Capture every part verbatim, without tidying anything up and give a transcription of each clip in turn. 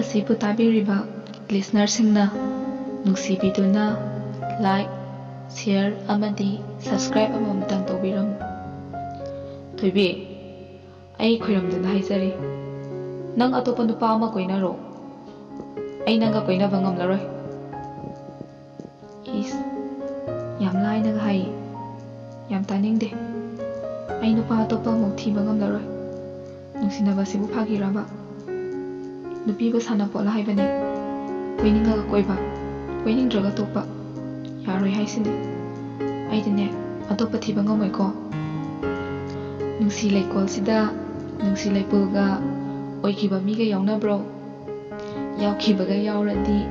ꯑꯁꯤꯕꯨ ꯇꯥꯕꯤꯔꯤꯕ listenerꯁꯤꯡꯅ ꯅꯨꯡꯁꯤꯕꯤꯗꯨꯅ like, share ꯑꯃꯗꯤ subscribe ꯑꯃꯃꯝꯇꯪ ꯇꯧꯕꯤꯔꯝꯃꯨ꯫ ꯊꯣꯏꯕꯤ, ꯑꯩ ꯈꯣꯏꯔꯝꯗꯨꯅ ꯍꯥꯏꯖꯔꯤ, ꯅꯪ ꯑꯇꯣꯞꯄ ꯅꯨꯄꯥ ꯑꯃ ꯀꯣꯏꯅꯔꯣ꯫ ꯑꯩ ꯅꯪꯒ ꯀꯣꯏꯅꯕ ꯉꯝꯂꯔꯣꯏ꯫ ꯏꯁ, ꯌꯥꯝ ꯂꯥꯏꯅꯒ ꯍꯥꯏꯌꯦ꯫ ꯌꯥꯝ ꯇꯥꯅꯤꯡꯗꯦ꯫ ꯑꯩ ꯅꯨꯄꯥ ꯑꯇꯣꯞꯄ ꯑꯃꯨꯛ ꯊꯤꯕ ꯉꯝꯂꯔꯣꯏ꯫ ꯅꯨꯡꯁꯤꯅꯕꯁꯤꯕꯨ ꯐꯥꯒꯤꯔꯕ? ꯅꯨꯄꯤꯕꯨ ꯁꯥꯟꯅꯄꯣꯠꯂ ꯍꯥꯏꯕꯅꯦ꯫ ꯀꯣꯏꯅꯤꯡꯉꯒ ꯀꯣꯏꯕ, ꯀꯣꯏꯅꯤꯡꯗ꯭ꯔꯒ ꯇꯣꯛꯄ꯫ ꯌꯥꯔꯣꯏ ꯍꯥꯏꯁꯤꯅꯦ꯫ ꯑꯩꯗꯤꯅꯦ, ꯑꯇꯣꯞꯄ ꯊꯤꯕ ꯉꯝꯃꯣꯏꯀꯣ꯫ ꯅꯨꯡꯁꯤ ꯂꯩꯀꯣꯜꯁꯤꯗ ꯅꯨꯡꯁꯤ ꯂꯩꯄꯨꯜꯒ ꯑꯣꯏꯈꯤꯕ ꯃꯤꯒ ꯌꯥꯎꯅꯕ꯭ꯔꯣ? ꯌꯥꯎꯈꯤꯕꯒ ꯌꯥꯎꯔꯗꯤ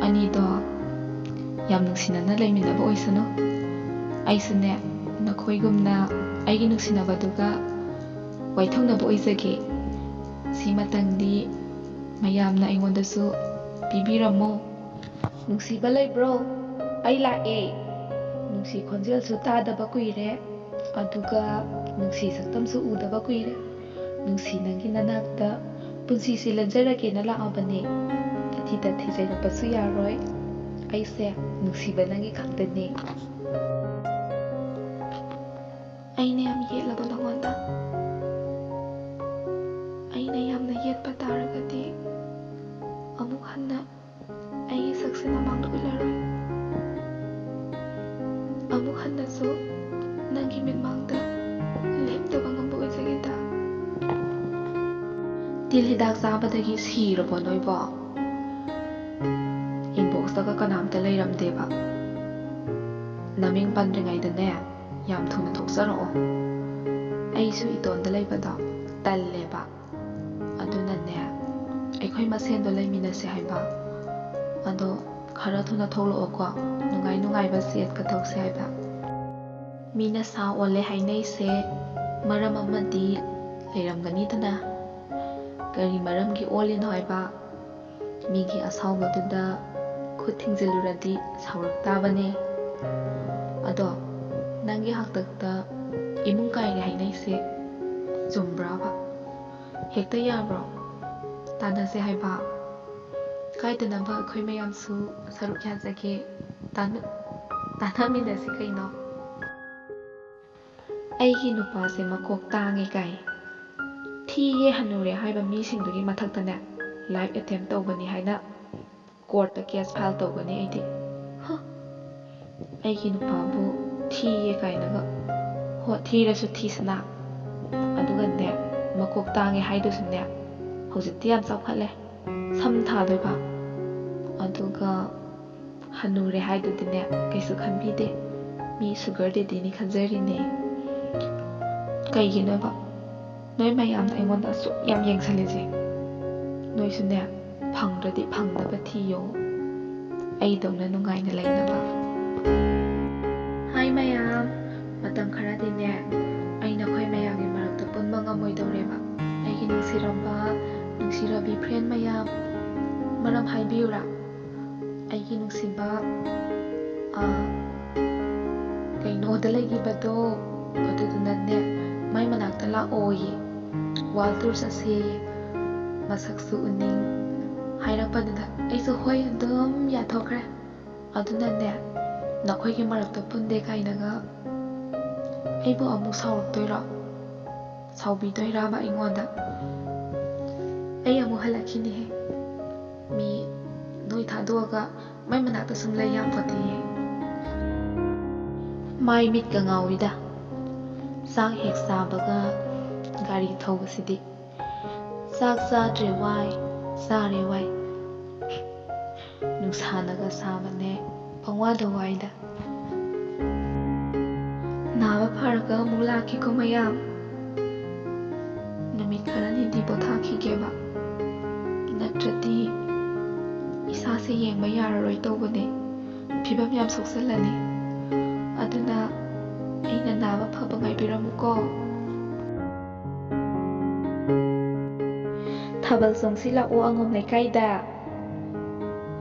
ꯑꯅꯤꯗꯣ ꯌꯥꯝ ꯅꯨꯡꯁꯤꯅꯅ ꯂꯩꯃꯤꯟꯅꯕ ꯑꯣꯏꯁꯅꯨ꯫ ꯑꯩꯁꯨꯅꯦ, ꯅꯈꯣꯏꯒꯨꯝꯅ ꯑꯩꯒꯤ ꯅꯨꯡꯁꯤꯅꯕꯗꯨꯒ ꯋꯥꯏꯊꯣꯛꯅꯕ ꯑꯣꯏꯖꯒꯦ꯫ ꯁꯤꯃꯇꯪꯗꯤ ꯃꯌꯥꯝꯅ ꯑꯩꯉꯣꯟꯗꯁꯨ ꯄꯤꯕꯤꯔꯝꯃꯣ꯫ ꯅꯨꯡꯁꯤꯕ ꯂꯩꯕ꯭ꯔꯣ? ꯑꯩ ꯂꯥꯛꯑꯦ꯫ ꯅꯨꯡꯁꯤ ꯈꯣꯟꯖꯦꯜꯁꯨ ꯇꯥꯗꯕ ꯀꯨꯏꯔꯦ, ꯑꯗꯨꯒ ꯅꯨꯡꯁꯤ ꯁꯛꯇꯝꯁꯨ ꯎꯗꯕ ꯀꯨꯏꯔꯦ꯫ ꯅꯨꯡꯁꯤ, ꯅꯪꯒꯤ ꯅꯅꯥꯛꯇ ꯄꯨꯟꯁꯤꯁꯤ ꯂꯦꯟꯖꯔꯒꯦꯅ ꯂꯥꯛꯑꯕꯅꯦ꯫ ꯇꯊꯤ ꯇꯊꯤ ꯆꯩꯔꯛꯄꯁꯨ ꯌꯥꯔꯣꯏ꯫ ꯑꯩꯁꯦ ꯅꯨꯡꯁꯤꯕ ꯅꯪꯒꯤ ꯈꯛꯇꯅꯦ꯫ ꯑꯩꯅ ꯌꯥꯝ ꯌꯦꯠꯂꯕ ꯅꯉꯣꯟꯗ? ꯑꯩꯅ ꯌꯥꯝꯅ ꯌꯦꯠꯄ ꯇꯥꯔꯒꯗꯤ ꯑꯃꯨꯛ ꯍꯟꯅ ꯑꯩꯒꯤ ꯁꯛꯁꯦ ꯅꯃꯥꯡꯗ ꯎꯠꯂꯔꯣꯏ꯫ ꯑꯃꯨꯛ ꯍꯟꯅꯁꯨ ꯅꯪꯒꯤ ꯃꯤꯠꯃꯥꯡꯗ ꯂꯦꯞꯇꯕ ꯉꯝꯕ ꯑꯣꯏꯖꯒꯦꯗ꯫ ꯇꯤꯜ ꯍꯤꯗꯥꯛ ꯆꯥꯕꯗꯒꯤ ꯁꯤꯔꯕꯣ ꯅꯣꯏꯕꯣ? Inboxꯇꯒ ꯀꯅꯥꯝꯇ ꯂꯩꯔꯝꯗꯦꯕ꯫ ꯅꯃꯤꯡ ꯄꯟꯗ꯭ꯔꯤꯉꯩꯗꯅꯦ, ꯌꯥꯝ ꯊꯨꯅ ꯊꯣꯛꯆꯔꯛꯑꯣ꯫ ꯑꯩꯁꯨ ꯏꯇꯣꯟꯗ ꯂꯩꯕꯗꯣ ꯇꯜꯂꯦꯕ꯫ ꯑꯗꯨꯅꯅꯦ, ꯑꯩꯈꯣꯏ ꯃꯁꯦꯟꯗꯣ ꯂꯩꯃꯤꯟꯅꯁꯦ ꯍꯥꯏꯕ꯫ ꯑꯗꯣ ꯈꯔ ꯊꯨꯅ ꯊꯣꯛꯂꯛꯑꯣꯀꯣ, ꯅꯨꯡꯉꯥꯏ ꯅꯨꯡꯉꯥꯏꯕ chatꯀ ꯇꯧꯁꯦ ꯍꯥꯏꯕ꯫ ꯃꯤꯅ ꯁꯥ ꯑꯣꯜꯂꯦ ꯍꯥꯏꯅꯩꯁꯦ ꯃꯔꯝ ꯑꯃꯗꯤ ꯂꯩꯔꯝꯒꯅꯤꯗꯅ꯫ ꯀꯔꯤ ꯃꯔꯝꯒꯤ ꯑꯣꯜꯂꯤꯅꯣ ꯍꯥꯏꯕ? ꯃꯤꯒꯤ ꯑꯁꯥꯎꯕꯗꯨꯗ ꯈꯨꯠ ꯊꯤꯡꯖꯤꯜꯂꯨꯔꯗꯤ ꯁꯥꯎꯔꯛ ꯇꯥꯕꯅꯦ꯫ ꯑꯗꯣ ꯅꯪꯒꯤ ꯍꯥꯛꯇꯛꯇ ꯏꯃꯨꯡ ꯀꯥꯏꯔꯦ ꯍꯥꯏꯅꯩꯁꯦ ꯆꯨꯝꯕ꯭ꯔꯥꯕ? ꯍꯦꯛꯇ ꯌꯥꯕ꯭ꯔꯣ? ꯇꯥꯟꯅꯁꯦ ꯍꯥꯏꯕ꯫ ꯀꯥꯏꯗꯅꯕ ꯑꯩꯈꯣꯏ ꯃꯌꯥꯝꯁꯨ ꯁꯔꯨꯛ ꯌꯥꯖꯒꯦ꯫ ꯇꯥꯟꯅ-, ꯇꯥꯟꯅꯃꯤꯟꯅꯁꯤ ꯀꯩꯅꯣ꯫ ꯑꯩꯒꯤ ꯅꯨꯄꯥꯁꯦ ꯃꯀꯣꯛ ꯇꯥꯡꯉꯦ ꯀꯥꯏ꯫ ꯊꯤꯌꯦ ꯍꯅꯨꯔꯦ ꯍꯥꯏꯕ ꯃꯤꯁꯤꯡꯗꯨꯒꯤ ꯃꯊꯛꯇꯅꯦ, ꯔꯦꯞ ꯑꯦꯇꯦꯝ ꯇꯧꯕꯅꯤ ꯍꯥꯏꯅ ꯀꯣꯔꯠꯇ ꯀꯦꯁ ꯐꯥꯏꯜ ꯇꯧꯒꯅꯤ ꯑꯩꯗꯤ꯫ ꯍ! ꯑꯩꯒꯤ ꯅꯨꯄꯥꯕꯨ ꯊꯤꯌꯦ ꯀꯥꯏꯅꯒ꯫ ꯍꯣ, ꯊꯤꯔꯁꯨ ꯊꯤꯁꯅꯥ꯫ ꯑꯗꯨꯒꯅꯦ, ꯃꯀꯣꯛ ꯇꯥꯡꯉꯦ ꯍꯥꯏꯗꯨꯁꯨꯅꯦ, ꯍꯧꯖꯤꯛꯇꯤ ꯌꯥꯝ ꯆꯥꯎꯈꯠꯂꯦ꯫ ꯁꯝ ꯊꯥꯗꯣꯏꯕ꯫ ꯑꯗꯨꯒ ꯍꯅꯨꯔꯦ ꯍꯥꯏꯗꯨꯗꯤꯅꯦ, ꯀꯩꯁꯨ ꯈꯟꯕꯤꯗꯦ꯫ ꯃꯤ ꯁꯨꯒꯔ ꯗꯦꯗꯤꯅꯤ ꯈꯟꯖꯔꯤꯅꯦ꯫ ꯀꯩꯒꯤꯅꯣꯕ ꯅꯣꯏ ꯃꯌꯥꯝꯅ ꯑꯩꯉꯣꯟꯗ ꯑꯁꯨꯛ ꯌꯥꯝ ꯌꯦꯡꯁꯜꯂꯤꯁꯦ? ꯅꯣꯏꯁꯨꯅꯦ, ꯐꯪꯗ꯭ꯔꯗꯤ ꯐꯪꯅꯕ ꯊꯤꯌꯣ, ꯑꯩꯗꯧꯅ ꯅꯨꯡꯉꯥꯏꯅ ꯂꯩꯅꯕ꯫ ꯍꯥꯏ ꯃꯌꯥꯝ, ꯃꯇꯝ ꯈꯔꯗꯤꯅꯦ, ꯑꯩ ꯅꯈꯣꯏ ꯃꯌꯥꯝꯒꯤ ꯃꯔꯛꯇ ꯄꯨꯟꯕ ꯉꯝꯃꯣꯏꯗꯧꯔꯦꯕ꯫ ꯑꯩꯒꯤ ꯅꯨꯡꯁꯤꯔꯝꯕ, ꯅꯨꯡꯁꯤꯔꯕꯤ ꯐ꯭ꯔꯦꯟ ꯃꯌꯥꯝ, ꯃꯔꯝ ꯍꯥꯏꯕꯤꯌꯨꯔꯥ? ꯑꯩꯒꯤ ꯅꯨꯡꯁꯤꯕ, ꯑ, ꯀꯩꯅꯣꯗ ꯂꯩꯈꯤꯕꯗꯣ, ꯑꯗꯨꯗꯨꯅꯅꯦ, ꯃꯥꯏ ꯃꯅꯥꯛꯇ ꯂꯥꯛꯑꯣꯌꯦ꯫ World tour ꯆꯠꯁꯦꯌꯦ꯫ ꯃꯁꯛꯁꯨ ꯎꯅꯤꯡ ꯍꯥꯏꯔꯛꯄꯗꯨꯗ ꯑꯩꯁꯨ ꯍꯣꯏ ꯑꯗꯨꯝ ꯌꯥꯊꯣꯛꯈ꯭ꯔꯦ꯫ ꯑꯗꯨꯅꯅꯦ, ꯅꯈꯣꯏꯒꯤ ꯃꯔꯛꯇ ꯄꯨꯟꯗꯦ ꯀꯥꯏꯅꯒ ꯑꯩꯕꯨ ꯑꯃꯨꯛ ꯁꯥꯎꯔꯛꯇꯣꯏꯔꯣ? ꯁꯥꯎꯕꯤꯗꯣꯏꯔꯕ ꯑꯩꯉꯣꯟꯗ? ꯑꯩ ꯑꯃꯨꯛ ꯍꯜꯂꯛꯈꯤꯅꯤꯍꯦ꯫ ꯃꯤ ꯅꯣꯏ ꯊꯥꯗꯣꯛꯑꯒ ꯃꯥꯏ ꯃꯅꯥꯛꯇ ꯁꯨꯝ ꯂꯩ ꯌꯥꯄꯣꯠꯇꯦꯍꯦ꯫ ꯃꯥꯏ ꯃꯤꯠꯀ ꯉꯥꯎꯏꯗ꯫ ꯆꯥꯛ ꯍꯦꯛ ꯆꯥꯕꯒ ꯒꯥꯔꯤ ꯊꯧꯕꯁꯤꯗꯤ꯫ ꯆꯥꯛ ꯆꯥꯗ꯭ꯔꯦ ꯋꯥꯏ, ꯆꯥꯔꯦ ꯋꯥꯏ꯫ ꯅꯨꯡꯁꯥꯅꯒ ꯁꯥꯕꯅꯦ, ꯄꯪꯋꯥꯗ ꯋꯥꯏꯗ꯫ ꯅꯥꯕ ꯐꯔꯒ ꯑꯃꯨꯛ ꯂꯥꯛꯀꯦꯀꯣ ꯃꯌꯥꯝ꯫ ꯅꯨꯃꯤꯠ ꯈꯔꯅꯤꯗꯤ ꯄꯣꯊꯥꯈꯤꯒꯦꯕ꯫ ꯅꯠꯇ꯭ꯔꯗꯤ ꯏꯁꯥꯁꯦ ꯌꯦꯡꯕ ꯌꯥꯔꯔꯣꯏ ꯇꯧꯕꯅꯦ꯫ ꯐꯤꯕꯝ ꯌꯥꯝ ꯁꯣꯛꯆꯜꯂꯅꯤ꯫ ꯑꯗꯨꯅ ꯑꯩꯅ ꯅꯥꯕ ꯐꯕ ꯉꯥꯏꯕꯤꯔꯝꯃꯨꯀꯣ꯫ ꯊꯥꯕꯜ ꯆꯣꯡꯁꯤ ꯂꯥꯛꯑꯣ ꯑꯉꯣꯝ ꯂꯩꯀꯥꯏꯗ꯫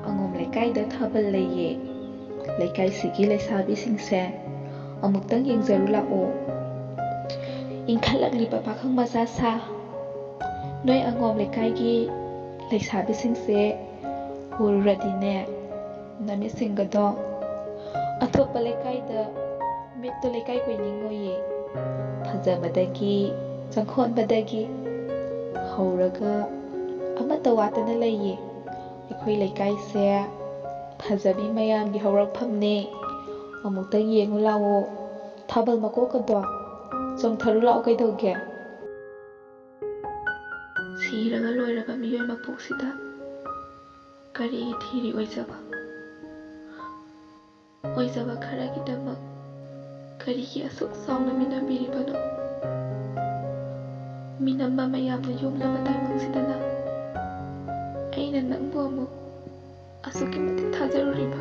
ꯑꯉꯣꯝ ꯂꯩꯀꯥꯏꯗ ꯊꯥꯕꯜ ꯂꯩꯌꯦ꯫ ꯂꯩꯀꯥꯏꯁꯤꯒꯤ ꯂꯩꯁꯥꯕꯤꯁꯤꯡꯁꯦ ꯑꯃꯨꯛꯇꯪ ꯌꯦꯡꯖꯔꯨ ꯂꯥꯛꯑꯣ꯫ ꯏꯟꯈꯠꯂꯛꯂꯤꯕ ꯄꯥꯈꯪ ꯃꯆꯥ ꯁꯥ, ꯅꯣꯏ ꯑꯉꯣꯝ ꯂꯩꯀꯥꯏꯒꯤ ꯂꯩꯁꯥꯕꯤꯁꯤꯡꯁꯦ ꯎꯔꯨꯔꯗꯤꯅꯦ, ꯅꯃꯤꯠꯁꯤꯡꯒꯗꯣ ꯑꯇꯣꯞꯄ ꯂꯩꯀꯥꯏꯗ ꯃꯤꯠꯇꯣ ꯂꯩꯀꯥꯏ ꯀꯣꯏꯅꯤꯡꯉꯣꯏꯌꯦ꯫ ꯐꯖꯕꯗꯒꯤ, ꯆꯪꯈꯣꯟꯕꯗꯒꯤ ꯍꯧꯔꯒ ꯑꯃꯠꯇ ꯋꯥꯠꯇꯅ ꯂꯩꯌꯦ꯫ ꯑꯩꯈꯣꯏ ꯂꯩꯀꯥꯏꯁꯦ ꯐꯖꯕꯤ ꯃꯌꯥꯝꯒꯤ ꯍꯧꯔꯛꯐꯝꯅꯦ꯫ ꯑꯃꯨꯛꯇꯪ ꯌꯦꯡꯉꯨ ꯂꯥꯛꯑꯣ꯫ ꯊꯥꯕꯜ ꯃꯀꯣꯛꯀꯗꯣ ꯆꯣꯡꯊꯔꯨ ꯂꯥꯛꯑꯣ ꯀꯩꯗꯧꯒꯦ? ꯁꯤꯔꯒ ꯂꯣꯏꯔꯕ ꯃꯤꯑꯣꯏ ꯃꯄꯣꯛꯁꯤꯗ ꯀꯔꯤꯒꯤ ꯊꯤꯔꯤ ꯑꯣꯏꯖꯕ? ꯑꯣꯏꯖꯕ ꯈꯔꯒꯤꯗꯃꯛ ꯀꯔꯤꯒꯤ ꯑꯁꯨꯛ ꯆꯥꯎꯅ ꯃꯤꯅꯝꯕꯤꯔꯤꯕꯅꯣ? ꯃꯤꯅꯝꯕ ꯃꯌꯥꯝꯅ ꯌꯣꯝꯂꯕ ꯇꯥꯏꯕꯪꯁꯤꯗꯅ ꯑꯩꯅ ꯅꯪꯕꯨ ꯑꯃꯨꯛ ꯑꯁꯨꯛꯀꯤ ꯃꯇꯤꯛ ꯊꯥꯖꯔꯨꯔꯤꯕ?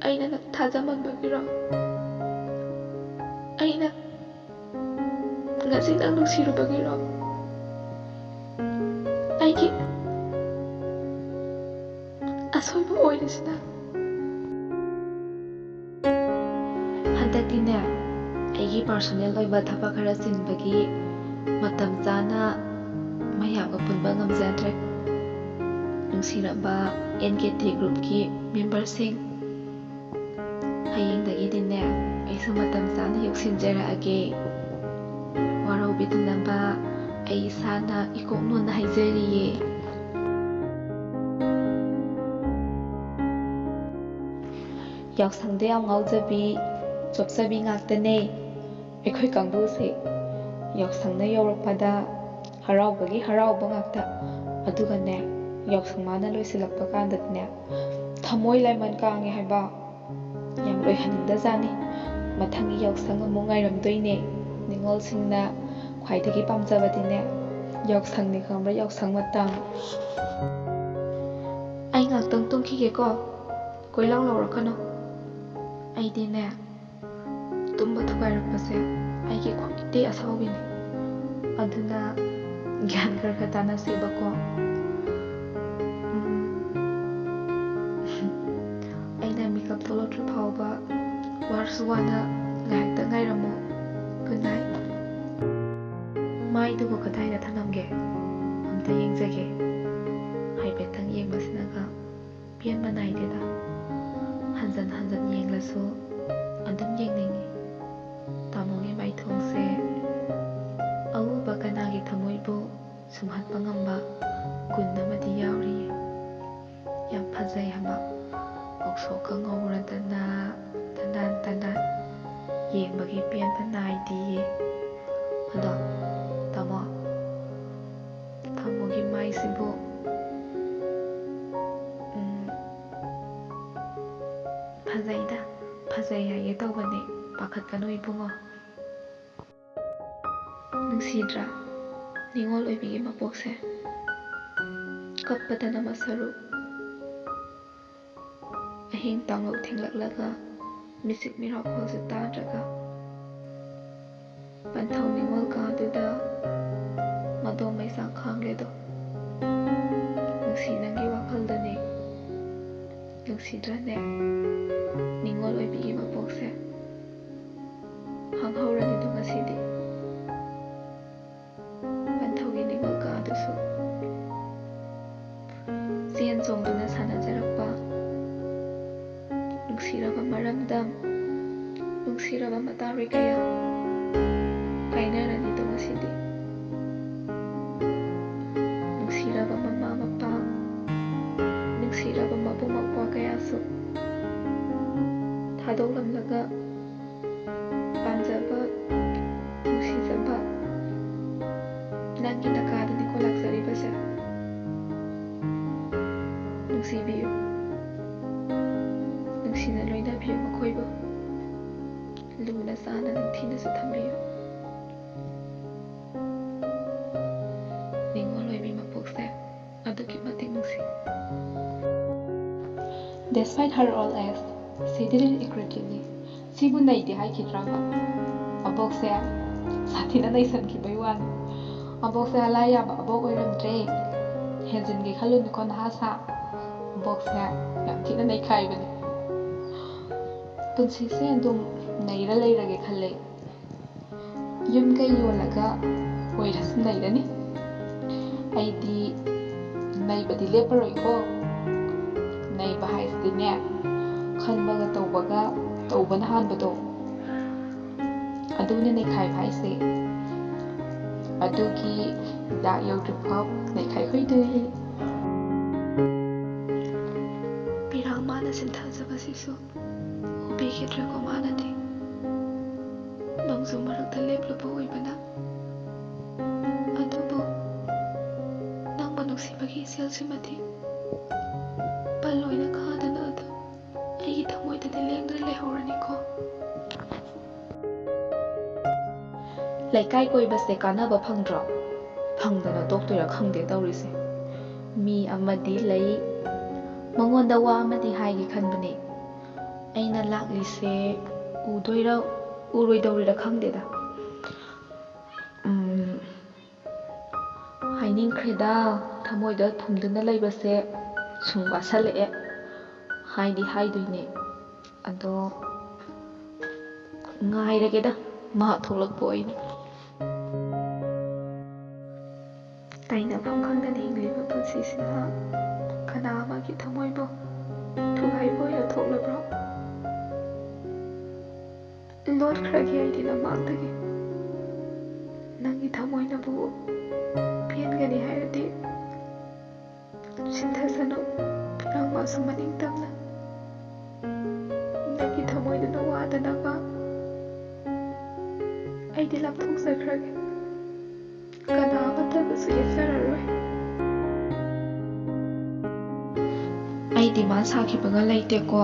ꯑꯩꯅ ꯅꯪ ꯊꯥꯖꯃꯟꯕꯒꯤꯔꯣ? ꯑꯩꯅ ꯉꯁꯤ ꯅꯪ ꯅꯨꯡꯁꯤꯔꯨꯕꯒꯤꯔꯣ? ꯑꯩꯒꯤ ꯑꯁꯣꯏꯕ ꯑꯣꯏꯔꯤꯁꯤꯅ꯫ ꯍꯟꯗꯛꯇꯤꯅꯦ, ꯑꯩꯒꯤ personal ꯑꯣꯏꯕ ꯊꯕꯛ ꯈꯔ ꯆꯤꯟꯕꯒꯤ ꯃꯇꯝ ꯆꯥꯅ ꯃꯌꯥꯝꯒ ꯄꯨꯟꯕ ꯉꯝꯖꯗ꯭ꯔꯦ꯫ ꯅꯨꯡꯁꯤꯔꯕ N K T groupꯀꯤ memberꯁꯤꯡ, ꯍꯌꯦꯡꯗꯒꯤꯗꯤꯅꯦ, ꯑꯩꯁꯨ ꯃꯇꯝ ꯆꯥꯅ ꯌꯧꯁꯤꯟꯖꯔꯛꯑꯒꯦ꯫ ꯋꯥꯔꯧꯕꯤꯗꯅꯕ ꯑꯩ ꯏꯁꯥꯅ ꯏꯀꯣꯛ ꯅꯣꯟꯅ ꯍꯥꯏꯖꯔꯤꯌꯦ꯫ ꯌꯥꯎꯁꯪꯗ ꯌꯥꯝ ꯉꯥꯎꯖꯕꯤ, ꯆꯣꯞꯆꯕꯤ ꯉꯥꯛꯇꯅꯦ ꯑꯩꯈꯣꯏ ꯀꯥꯡꯕꯨꯁꯦ꯫ ꯌꯥꯎꯁꯪꯅ ꯌꯧꯔꯛꯄꯗ ꯍꯔꯥꯎꯕꯒꯤ ꯍꯔꯥꯎꯕ ꯉꯥꯛꯇ꯫ ꯑꯗꯨꯒꯅꯦ, ꯌꯥꯎꯁꯪ ꯃꯥꯅ ꯂꯣꯏꯁꯤꯜꯂꯛꯄ ꯀꯥꯟꯗꯗꯤꯅꯦ, ꯊꯃꯣꯏ ꯂꯥꯏꯃꯟ ꯀꯥꯡꯉꯦ ꯍꯥꯏꯕ꯫ ꯌꯥꯝ ꯂꯣꯏꯍꯟꯅꯤꯡꯗꯖꯥꯠꯅꯤ꯫ ꯃꯊꯪꯒꯤ ꯌꯥꯎꯁꯪ ꯑꯃꯨꯛ ꯉꯥꯏꯔꯝꯗꯣꯏꯅꯦ꯫ ꯅꯤꯉꯣꯜꯁꯤꯡꯅ ꯈ꯭ꯋꯥꯏꯗꯒꯤ ꯄꯥꯝꯖꯕꯗꯤꯅꯦ, ꯌꯥꯎꯁꯪꯅꯤ ꯈꯪꯕ꯭ꯔꯥ? ꯌꯥꯎꯁꯪ ꯃꯇꯝ꯫ ꯑꯩ ꯉꯥꯛꯇꯪ ꯇꯨꯝꯈꯤꯒꯦꯀꯣ꯫ ꯀꯣꯏꯂꯥꯎ ꯂꯥꯎꯔꯛꯀꯅꯨ꯫ ꯑꯩꯗꯤꯅꯦ, ꯇꯨꯝꯕ ꯊꯨꯒꯥꯏꯔꯛꯄꯁꯦ ꯑꯩꯒꯤ ꯈ꯭ꯋꯥꯏꯗꯒꯤ ꯑꯁꯥꯎꯕꯤꯅꯤ꯫ ꯑꯗꯨꯅ ꯒ꯭ꯌꯥꯟ ꯈꯔ ꯈꯔ ꯇꯥꯅꯁꯦꯕꯀꯣ꯫ ꯎꯝ꯫ ꯑꯩꯅ ꯃꯤꯀꯞ ꯊꯣꯛꯂꯛꯇ꯭ꯔꯤ ꯐꯥꯎꯕ ꯋꯥꯔꯁꯨ ꯋꯥꯅ ꯉꯥꯏꯍꯥꯛꯇ ꯉꯥꯏꯔꯝꯃꯣ꯫ Good night꯫ ꯃꯥꯏꯗꯨꯕꯨ ꯀꯗꯥꯏꯗ ꯊꯅꯝꯒꯦ? ꯑꯝꯇ ꯌꯦꯡꯖꯒꯦ꯫ ꯍꯥꯏ, ꯍꯥꯏꯐꯦꯠꯇꯪ ꯌꯦꯡꯕꯁꯤꯅꯒ ꯄꯦꯟꯕ ꯅꯥꯏꯗꯦꯗ꯫ ꯍꯟꯖꯟ ꯍꯟꯖꯟ ꯌꯦꯡꯂꯁꯨ ꯑꯗꯨꯝ ꯌꯦꯡꯅꯤꯡꯉꯤ꯫ ꯇꯥꯃꯣꯒꯤ ꯃꯥꯏꯊꯣꯡꯁꯦ ꯑꯎꯕ ꯀꯅꯥꯒꯤ ꯊꯃꯣꯏꯕꯨ ꯁꯨꯝꯍꯠꯄ ꯉꯝꯕ ꯒꯨꯟ ꯑꯃꯗꯤ ꯌꯥꯎꯔꯤꯌꯦ꯫ ꯌꯥꯝ ꯐꯖꯩ ꯍꯥꯏꯕ꯫ ꯉꯧꯁꯣꯛꯀ ꯉꯧꯔꯗꯅ ꯇꯅꯥꯟ ꯇꯅꯥꯟ ꯌꯦꯡꯕꯒꯤ ꯄꯦꯟꯕ ꯅꯥꯏꯗꯤꯌꯦ꯫ ꯑꯗꯣ ꯇꯥꯃꯣ, ꯇꯥꯃꯣꯒꯤ ꯃꯥꯏꯁꯤꯕꯨ, ꯎꯝ, ꯐꯖꯩꯗ, ꯐꯖꯩ ꯍꯥꯏꯒꯦ ꯇꯧꯕꯅꯦ, ꯄꯥꯈꯠꯀꯅꯨ ꯏꯕꯨꯡꯉꯣ꯫ ꯅꯨꯡꯁꯤꯗ꯭ꯔꯥ ꯅꯤꯉꯣꯜ ꯑꯣꯏꯕꯤꯒꯤ ꯃꯄꯣꯛꯁꯦ? ꯀꯞꯄꯗꯅ ꯃꯁꯔꯨ꯫ ꯑꯍꯤꯡ ꯇꯥꯡꯂꯧ ꯊꯦꯡꯂꯛꯂꯒ ꯃꯤꯆꯤꯛ ꯃꯤꯔꯥꯎꯈꯣꯜꯁꯨ ꯇꯥꯗ꯭ꯔꯒ ꯄꯟꯊꯧ ꯅꯤꯉꯣꯜ ꯀꯥꯗꯨꯗ ꯃꯗꯣ ꯃꯩꯁꯥꯡ ꯈꯥꯡꯂꯦꯗꯣ꯫ ꯅꯨꯡꯁꯤ ꯅꯪꯒꯤ ꯋꯥꯈꯜꯗꯅꯦ꯫ ꯅꯨꯡꯁꯤꯗ꯭ꯔꯅꯦ ꯅꯤꯉꯣꯜ ꯑꯣꯏꯕꯤꯒꯤ ꯃꯄꯣꯛꯁꯦ? ꯍꯥꯡꯍꯧꯔꯅꯤꯗꯣ ꯉꯁꯤꯗꯤ꯫ ꯄꯟꯊꯧꯒꯤ ꯅꯤꯉꯣꯜ ꯀꯥꯗꯨꯁꯨ ꯆꯦꯟ ꯆꯣꯡꯗꯨꯅ ꯁꯥꯟꯅꯖꯔꯛꯄ ꯅꯨꯡꯁꯤꯔꯕ ꯃꯔꯝꯗꯝ, ꯅꯨꯡꯁꯤꯔꯕ ꯃꯇꯥꯔꯣꯏ ꯀꯌꯥ ꯀꯥꯏꯅꯔꯅꯤꯗꯣ ꯉꯁꯤꯗꯤ꯫ ꯅꯨꯡꯁꯤꯔꯕ ꯃꯃꯥ ꯃꯄꯥ, ꯅꯨꯡꯁꯤꯔꯕ ꯃꯕꯨꯡ ꯃꯧꯄ꯭ꯋꯥ ꯀꯌꯥꯁꯨ ꯊꯥꯗꯣꯛꯂꯝꯂꯒ ꯄꯥꯝꯖꯕ, ꯅꯨꯡꯁꯤꯖꯕ ꯅꯪꯒꯤ ꯅꯀꯥꯗꯅꯤꯀꯣ ꯂꯥꯛꯆꯔꯤꯕꯁꯦ꯫ ꯅꯨꯡꯁꯤꯕꯤꯌꯨ, ꯅꯨꯡꯁꯤꯅ ꯂꯣꯏꯅꯕꯤꯌꯨ ꯃꯈꯣꯏꯕꯨ꯫ ꯂꯨꯅ ꯆꯥꯟꯅ ꯅꯤꯡꯊꯤꯅꯁꯨ ꯊꯝꯕꯤꯌꯨ꯫ ꯅꯤꯉꯣꯜ ꯑꯣꯏꯕꯤ ꯃꯄꯣꯛꯁꯦ ꯑꯗꯨꯛꯀꯤ ꯃꯇꯤꯛ ꯅꯨꯡꯁꯤ꯫ Despite her old age, she didn't regret it. ꯁꯤꯕꯨ ꯅꯩꯗꯦ ꯍꯥꯏꯈꯤꯗ꯭ꯔꯕ? ꯑꯕꯣꯛꯁꯦ ꯁꯥꯊꯤꯅ ꯅꯩꯁꯟꯈꯤꯕꯩ ꯋꯥꯅꯤ꯫ ꯑꯕꯣꯛꯁꯦ ꯑꯂꯥꯏ ꯌꯥꯕ ꯑꯕꯣꯛ ꯑꯣꯏꯔꯝꯗ꯭ꯔꯦ꯫ ꯍꯦꯟꯖꯤꯟꯒꯦ ꯈꯜꯂꯨꯅꯨꯀꯣ ꯅꯍꯥ ꯁꯥ꯫ ꯑꯕꯣꯛꯁꯦ ꯌꯥꯝ ꯊꯤꯅ ꯅꯩꯈꯥꯏꯕꯅꯤ꯫ ꯄꯨꯟꯁꯤꯁꯦ ꯑꯗꯨꯝ ꯅꯩꯔ ꯂꯩꯔꯒꯦ ꯈꯜꯂꯦ꯫ ꯌꯨꯝ ꯀꯩ ꯌꯣꯜꯂꯒ ꯑꯣꯏꯔꯁꯨ ꯅꯩꯔꯅꯤ꯫ ꯑꯩꯗꯤ ꯅꯩꯕꯗꯤ ꯂꯦꯞꯄꯔꯣꯏꯀꯣ꯫ ꯅꯩꯕ ꯍꯥꯏꯁꯤꯗꯤꯅꯦ, ꯈꯟꯕꯒ ꯇꯧꯕꯒ, ꯇꯧꯕꯅ ꯍꯥꯟꯕꯗꯣ, ꯑꯗꯨꯅ ꯅꯩꯈꯥꯏꯕ ꯍꯥꯏꯁꯦ꯫ ꯑꯗꯨꯒꯤ ꯍꯤꯗꯥꯛ ꯌꯧꯗ꯭ꯔꯤꯐꯥꯎ ꯅꯩꯈꯥꯏ ꯍꯨꯏꯗꯣꯏꯅꯤ꯫ ꯄꯤꯔꯥꯡ ꯃꯥꯅ ꯁꯤꯟꯊꯖꯕꯁꯤꯁꯨ ꯎꯕꯤꯈꯤꯗ꯭ꯔꯦꯀꯣ ꯃꯥꯅꯗꯤ꯫ ꯅꯣꯡꯖꯨ ꯃꯔꯛꯇ ꯂꯦꯞꯂꯨꯕ ꯑꯣꯏꯕꯅ꯫ ꯑꯗꯨꯕꯨ ꯅꯪꯕꯨ ꯅꯨꯡꯁꯤꯕꯒꯤ ꯏꯆꯦꯜꯁꯤꯃꯗꯤ ꯄꯜ ꯑꯣꯏꯅ ꯈꯥꯗꯅ ꯑꯗꯨꯝ ꯑꯩꯒꯤ ꯊꯃꯣꯏꯗꯗꯤ ꯂꯦꯡꯗꯅ ꯂꯩꯍꯧꯔꯅꯤꯀꯣ꯫ ꯂꯩꯀꯥꯏ ꯀꯣꯏꯕꯁꯦ ꯀꯥꯟꯅꯕ ꯐꯪꯗ꯭ꯔꯣ? ꯐꯪꯗꯅ ꯇꯣꯛꯇꯣꯏꯔꯥ ꯈꯪꯗꯦ ꯇꯧꯔꯤꯁꯦ꯫ ꯃꯤ ꯑꯃꯗꯤ ꯂꯩ, ꯃꯉꯣꯟꯗ ꯋꯥ ꯑꯃꯗꯤ ꯍꯥꯏꯒꯦ ꯈꯟꯕꯅꯦ꯫ ꯑꯩꯅ ꯂꯥꯛꯂꯤꯁꯦ ꯎꯗꯣꯏꯔꯥ ꯎꯔꯣꯏꯗꯧꯔꯤꯔꯥ ꯈꯪꯗꯦꯗ꯫ ꯎꯝ, ꯍꯥꯏꯅꯤꯡꯈ꯭ꯔꯦꯗ, ꯊꯃꯣꯏꯗ ꯐꯨꯝꯗꯨꯅ ꯂꯩꯕꯁꯦ ꯁꯨꯝ ꯋꯥꯁꯜꯂꯛꯑꯦ꯫ ꯍꯥꯏꯗꯤ ꯍꯥꯏꯗꯣꯏꯅꯦ, ꯑꯗꯣ ꯉꯥꯏꯔꯒꯦꯗ, ꯃꯥ ꯊꯣꯛꯂꯛꯄ ꯑꯣꯏꯅ꯫ ꯇꯥꯏꯅꯐꯝ ꯈꯪꯗꯅ ꯍꯤꯡꯂꯤꯕ ꯄꯨꯟꯁꯤꯁꯤꯅ ꯀꯅꯥ ꯑꯃꯒꯤ ꯊꯃꯣꯏꯕꯨ ꯊꯨꯒꯥꯏꯕ ꯑꯣꯏꯅ ꯊꯣꯛꯂꯕ꯭ꯔꯣ? ꯂꯣꯠꯈ꯭ꯔꯒꯦ ꯑꯩꯗꯤ ꯅꯃꯥꯡꯗꯒꯤ꯫ ꯅꯪꯒꯤ ꯊꯃꯣꯏꯅꯕꯨ ꯄꯦꯟꯒꯅꯤ ꯍꯥꯏꯔꯗꯤ ꯁꯤꯟꯊꯁꯅꯨ, ꯅꯪ ꯃꯥꯁꯨ ꯃꯅꯤꯡ ꯇꯝꯅ꯫ ꯅꯪꯒꯤ ꯊꯃꯣꯏꯗꯨꯅ ꯋꯥꯗꯅꯕ ꯑꯩꯗꯤ ꯂꯥꯞꯊꯣꯛꯆꯈ꯭ꯔꯒꯦ꯫ ꯀꯅꯥ ꯑꯃꯠꯇꯅꯁꯨ ꯌꯦꯠꯆꯔꯔꯣꯏ꯫ ꯑꯩ ꯗꯤꯃꯥꯟ ꯁꯥꯈꯤꯕꯒ ꯂꯩꯇꯦꯀꯣ꯫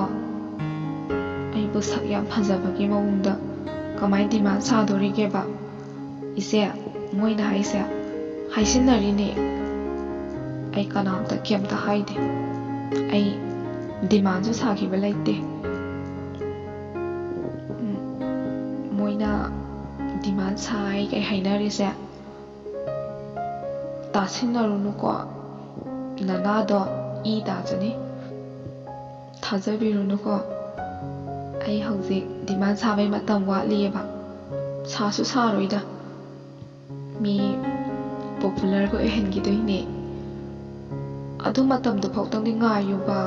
ꯑꯩꯕꯨ ꯁꯛ ꯌꯥꯝ ꯐꯖꯕꯒꯤ ꯃꯑꯣꯡꯗ ꯀꯃꯥꯏ ꯗꯤꯃꯥꯟ ꯁꯥꯗꯣꯔꯤꯒꯦꯕ? ꯏꯆꯦ, ꯃꯣꯏꯅ ꯍꯥꯏꯁꯦ ꯍꯥꯏꯁꯤꯟꯅꯔꯤꯅꯦ꯫ ꯑꯩ ꯀꯅꯥꯝꯇ ꯀꯩꯝꯇ ꯍꯥꯏꯗꯦ꯫ ꯑꯩ ꯗꯤꯃꯥꯟꯁꯨ ꯁꯥꯈꯤꯕ ꯂꯩꯇꯦ꯫ ꯎꯝ, ꯃꯣꯏꯅ ꯗꯤꯃꯥꯟ ꯁꯥꯏ ꯀꯩ ꯍꯥꯏꯅꯔꯤꯁꯦ, ꯇꯥꯁꯤꯟꯅꯔꯨꯅꯨꯀꯣ꯫ ꯅꯅꯥꯗꯣ ꯏ ꯇꯥꯖꯅꯤ꯫ ꯊꯥꯖꯕꯤꯔꯨꯅꯨꯀꯣ꯫ ꯑꯩ ꯍꯧꯖꯤꯛ ꯗꯤꯃꯥꯟ ꯁꯥꯕꯩ ꯃꯇꯝ ꯋꯥꯠꯂꯤꯑꯕ꯫ ꯁꯥꯁꯨ ꯁꯥꯔꯣꯏꯗ꯫ ꯃꯤ ꯄꯣꯄꯨꯂꯔꯒ ꯑꯣꯏꯍꯟꯈꯤꯗꯣꯏꯅꯦ꯫ ꯑꯗꯨ ꯃꯇꯝꯗꯨ ꯐꯥꯎꯇꯪꯗꯤ ꯉꯥꯏꯌꯨꯕ꯫